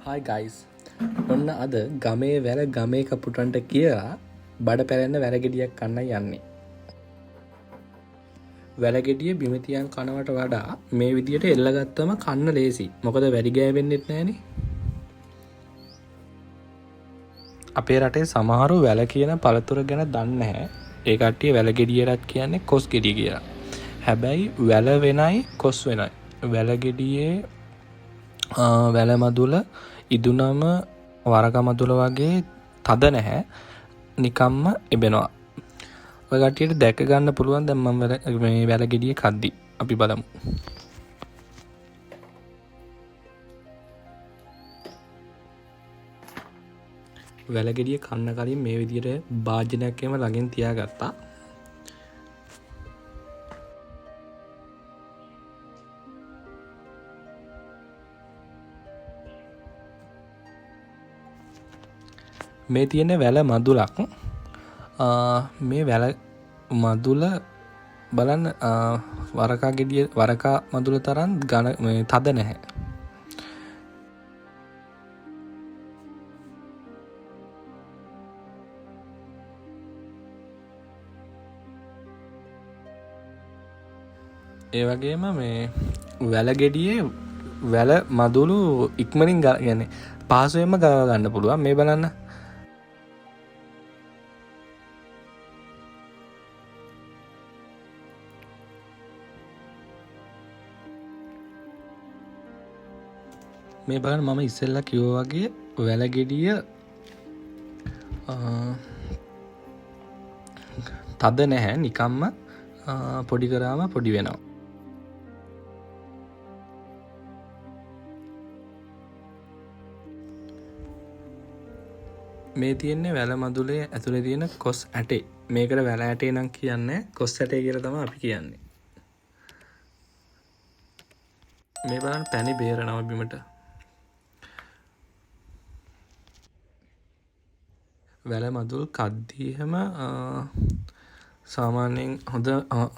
Hi guys, ඔන්න අද ගමේ වැල ගමේ කපුටන්ට කියලා බඩ පැලෙන්න වැල ගෙඩියක් කන්න යන්නේ. වැල ගෙඩිය බිම තියන් කනවට වඩා මේ විදියට එල්ලගත්තම කන්න ලේසි. මොකද වැඩි ගෑවෙන්නෙත් නෑනේ. අපේ රටේ සමහරු වැල කියන පළතුර ගැන දන්නේ නැහැ. ඒ කට්ටිය වැල ගෙඩියටත් කියන්නේ කොස් ගෙඩිය කියලා. හැබැයි වැල වෙනයි කොස් වෙනයි. වැල ගෙඩියේ වැල මදුල ඉදුනම වරක මදුල වගේ තද නැහැ, නිකම්ම එබෙනවා. ඔය කට්ටියට දැක ගන්න පුළුවන් දැන් මම මේ වැල ගෙඩිය කද්දි. අපි බලමු. වැල ගෙඩිය කන්න කලින් මේ විදියට භාජනයක් එහෙම ළඟින් තියාගත්තා. මේ තියෙන වැල මදුලක්. මේ වැල මදුල බලන්න, වරකා ගෙඩිය වරකා මදුල තරම් ඝන මේ තද නැහැ. ඒ වගේම මේ වැල ගෙඩියේ වැල මදුලු ඉක්මනින් පහසුවෙන්ම ගලව ගන්න පුළුවන්. මේ බලන්න. මේ බලන්න මම ඉස්සෙල්ලා කිව්වා වගේ වැල ගෙඩිය තද නැහැ, නිකම්ම පොඩි කරාම පොඩි වෙනවා. මේ තියෙන්නේ වැල මදුලේ ඇතුලේ තියෙන කොස් ඇටේ. මේකට වැල ඇටේ නම් කියන්නේ කොස් ඇටේ කියලා තමයි අපි කියන්නේ. මේ බලන්න පැණි බේරනවා බිමට. වැල මදුල් කද්දී එහෙම සාමාන්‍යයෙන්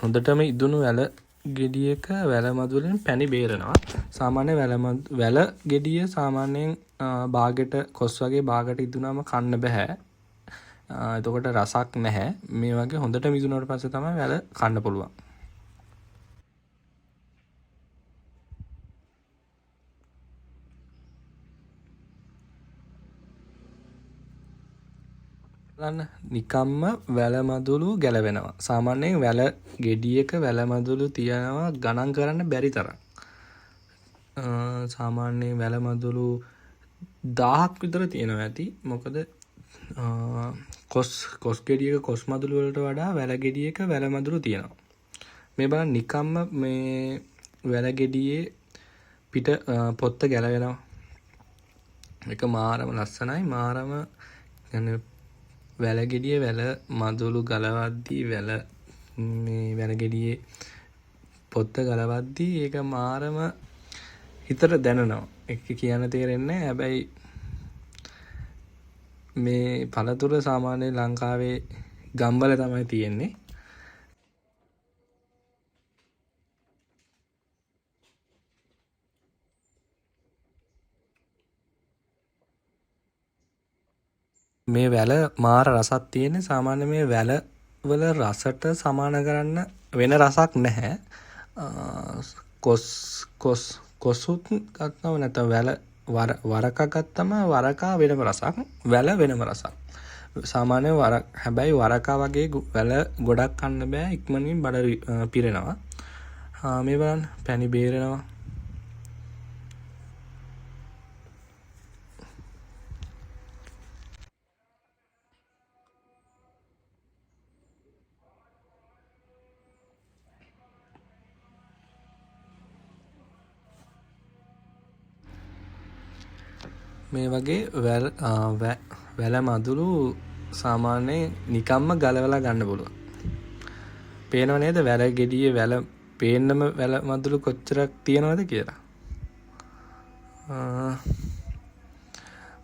හොඳටම ඉදුණු වැල ගෙඩියක වැල මදුලෙන් පැණි බේරනවා. සාමාන්‍ය වැල ගෙඩිය සාමාන්‍යයෙන් බාගෙට කොස් වගේ බාගෙට ඉදුණාම කන්න බෑ. එතකොට රසක් නැහැ. මේ වගේ හොඳටම ඉදුණාට පස්සේ තමයි වැල කන්න පුළුවන්. බලන්න නිකම්ම වැල මදුළු ගැලවෙනවා. සාමාන්‍යයෙන් වැල ගෙඩියක වැල මදුළු තියනවා ගණන් කරන්න බැරි තරම්. සාමාන්‍යයෙන් වැල මදුළු 1000ක් විතර තියෙනවා ඇති. මොකද කොස් ගෙඩියක කොස් මදුළු වලට වඩා වැල ගෙඩියක වැල මදුළු තියෙනවා. මේ බලන්න නිකම්ම මේ වැල ගෙඩියේ පිට පොත්ත ගැලවෙනවා. ඒක මාරම ලස්සනයි. මාරම වැල ගෙඩිය වැල මදුළු ගලවද්දී වැල මේ වැල ගෙඩියේ පොත්ත ගලවද්දී ඒක මාරම හිතට දැනෙනවා. ඒක කියන්න තේරෙන්නේ නැහැ. හැබැයි මේ පළතුර සාමාන්‍යයෙන් ලංකාවේ ගම්වල තමයි තියෙන්නේ. මේ වැල මාර රසක් තියෙන්නේ. සාමාන්‍ය මේ වැල වල රසට සමාන කරන්න වෙන රසක් නැහැ. කොසුත් ගත්තම නැත්නම් වැල වරක ගත්තම වරකා වෙනම රසක්, වැල වෙනම රසක්. සාමාන්‍ය හැබැයි වරකා වගේ වැල ගොඩක් කන්න බෑ, ඉක්මනින් බඩ පිරෙනවා. මේ බලන්න පැණි බේරෙනවා. මේ වගේ වැල මදුරු සාමාන්‍යයෙන් නිකම්ම ගලවලා ගන්න පුළුවන්. පේනව නේද වැල ගෙඩියේ වැල පේන්නම වැල මදුරු කොච්චරක් තියෙනවද කියලා.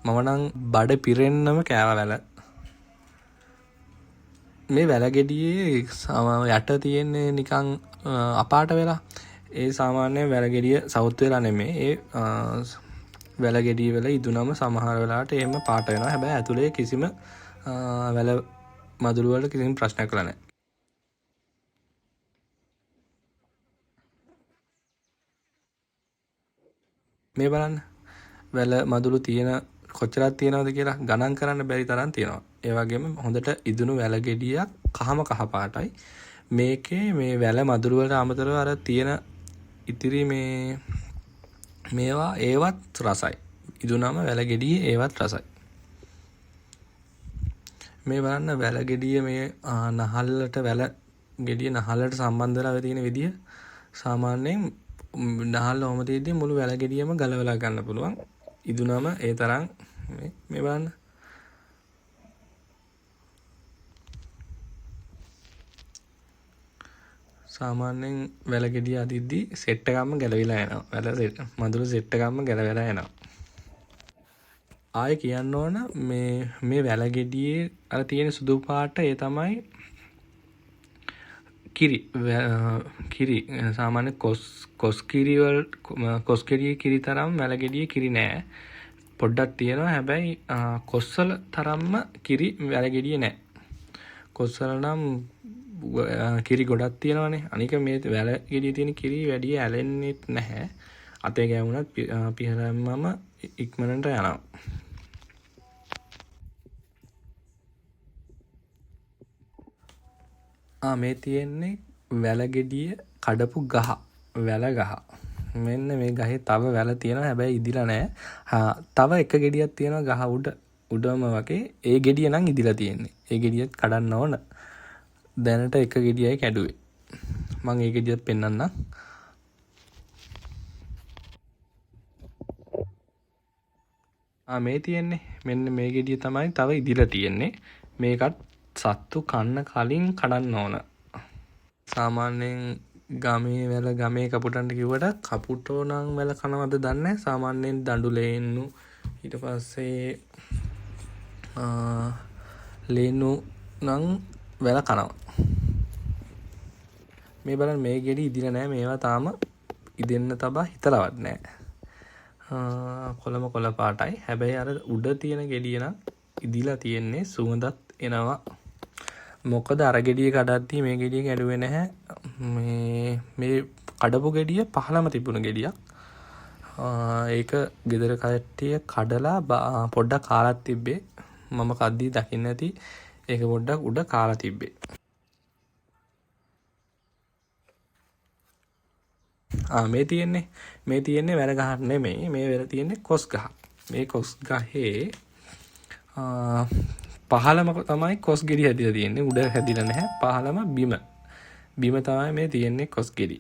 මම නම් බඩ පිරෙන්නම කෑවා වැල. මේ වැල ගෙඩියේ යට තියෙන්නේ නිකන් අපාට වෙලා. ඒ සාමාන්‍ය වැල ගෙඩිය සවුත් වෙලා නෙමෙයි. ඒ වැල ගෙඩිය වල ඉදුනම සමහර වෙලාවට එහෙම පාට වෙනවා. හැබැයි ඇතුලේ කිසිම වැල මදුරු වල කිසිම ප්‍රශ්නයක් වෙලා නැහැ. මේ බලන්න වැල මදුරු තියෙන කොච්චරක් තියෙනවද කියලා ගණන් කරන්න බැරි තරම් තියෙනවා. ඒ වගේම හොඳට ඉදුණු වැල ගෙඩියක් කහම කහ පාටයි. මේකේ මේ වැල මදුරු වලට අමතරව අර තියෙන ඉතිරි මේ මේවා ඒවත් රසයි. ඉදුණම වැල ගෙඩියේ ඒවත් රසයි. මේ බලන්න වැල ගෙඩිය මේ නහල්ලට වැල ගෙඩිය නහල්ලට සම්බන්ධ වෙලා තියෙන විදිය සාමාන්‍යයෙන් නහල්ල ඔහම තියෙද්දි මුළු වැල ගෙඩියම ගලවලා ගන්න පුළුවන්. ඉදුණම ඒ තරම් මේ බලන්න. සාමාන්‍යයෙන් වැල ගෙඩිය අදිද්දි සෙට් එකක්ම ගැලවිලා යනවා. වැල සෙට් මදුරු සෙට් එකක්ම ගැලවිලා යනවා. ආයෙ කියන්න ඕන මේ වැල ගෙඩියේ අර තියෙන සුදු පාට ඒ තමයි කිරි. කිරි සාමාන්‍ය කොස් කිරි වල කොස් ගෙඩියේ කිරි තරම් වැල ගෙඩියේ කිරි නෑ. පොඩ්ඩක් තියෙනවා. හැබැයි කොස් වල තරම්ම කිරි වැල ගෙඩියේ නෑ. කොස් වල නම් කිරි ගොඩක් තියෙනවනේ. අනික මේ වැල ගෙඩියේ තියෙන කිරි වැඩි ඇලෙන්නෙත් නැහැ. අතේ ගෑවුනත් පිහලම්මම ඉක්මනට යනවා. මේ තියෙන්නේ වැල ගෙඩිය කඩපු ගහ. වැල ගහ. මෙන්න මේ ගහේ තව වැල තියෙනවා. හැබැයි ඉදිලා නෑ. තව එක ගෙඩියක් තියෙනවා ගහ උඩම වගේ. ඒ ගෙඩිය නම් ඉදිලා තියෙන්නේ. ඒ ගෙඩියත් කඩන්න ඕන. දැනට එක ගෙඩියයි කැඩුවේ. මං ඒ ගෙඩියත් පෙන්නන්නම්. මේ තියෙන්නේ. මෙන්න මේ ගෙඩිය තමයි තව ඉදිලා තියෙන්නේ. මේකත් සත්තු කන්න කලින් කඩන්න ඕන. සාමාන්‍යයෙන් ගමේ වැල ගමේ කපුටන්ට කිව්වට කපුටෝ නම් වැල කනවද දන්නේ නැහැ. සාමාන්‍යයෙන් දඬු ලේන්නු ඊට පස්සේ ලේන්නු නම් වැල කනවා. මේ බලන්න මේ ගෙඩි ඉදිලා නැහැ. මේවා තාම ඉදෙන්න තබා හිතලවත් නැහැ. කොළම කොළ පාටයි. හැබැයි අර උඩ තියෙන ගෙඩිය නම් ඉදිලා තියෙන්නේ. සුවඳත් එනවා. මොකද අර ගෙඩිය කඩද්දී මේ ගෙඩිය කැඩුවේ නැහැ. මේ කඩපු ගෙඩිය පහළම තිබුණු ගෙඩියක්. ඒක ගෙදර කට්ටිය කඩලා පොඩ්ඩක් කාලත් තිබ්බේ. මම කද්දී දකින්න ඇති ඒක පොඩ්ඩක් උඩ කාලා තිබ්බේ. මේ තියෙන්නේ වැල ගහක් නෙමෙයි. මේ වැල තියෙන්නේ කොස් ගහක්. මේ කොස් ගහේ පහළම තමයි කොස් ගෙඩි හැදිලා තියෙන්නේ. උඩ හැදිලා නැහැ. පහළම බිම. බිම තමයි මේ තියෙන්නේ කොස් ගෙඩි.